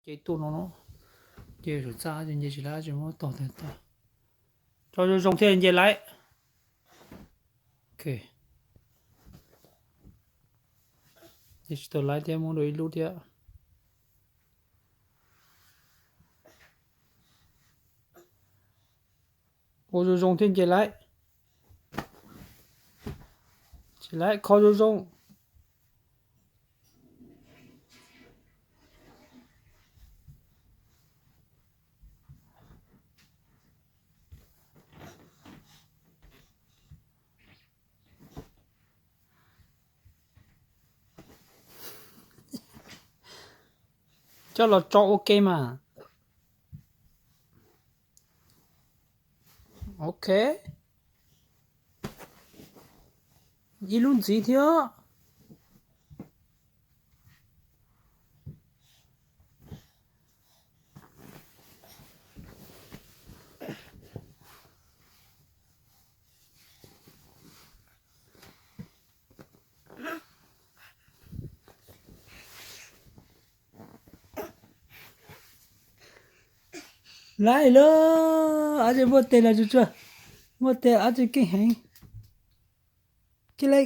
Nce tuaj no, nce saum txaj ces nce tsis laib, tsis muab tog tag tag. Tso zoo zoo thiaj nce laib. Nce tsis tau laib thiab, muab dua ib lub thiab. Ua zoo zoo thiaj nce laib. Tsis laib, kho zoo zoo. Coj los tso ua ke mas. Ok. Ib lub ntxiv thiab. Laib lawm, ab tsi muaj tes los tsuag tsuag, muaj tes ab tsi keej heev. Cia li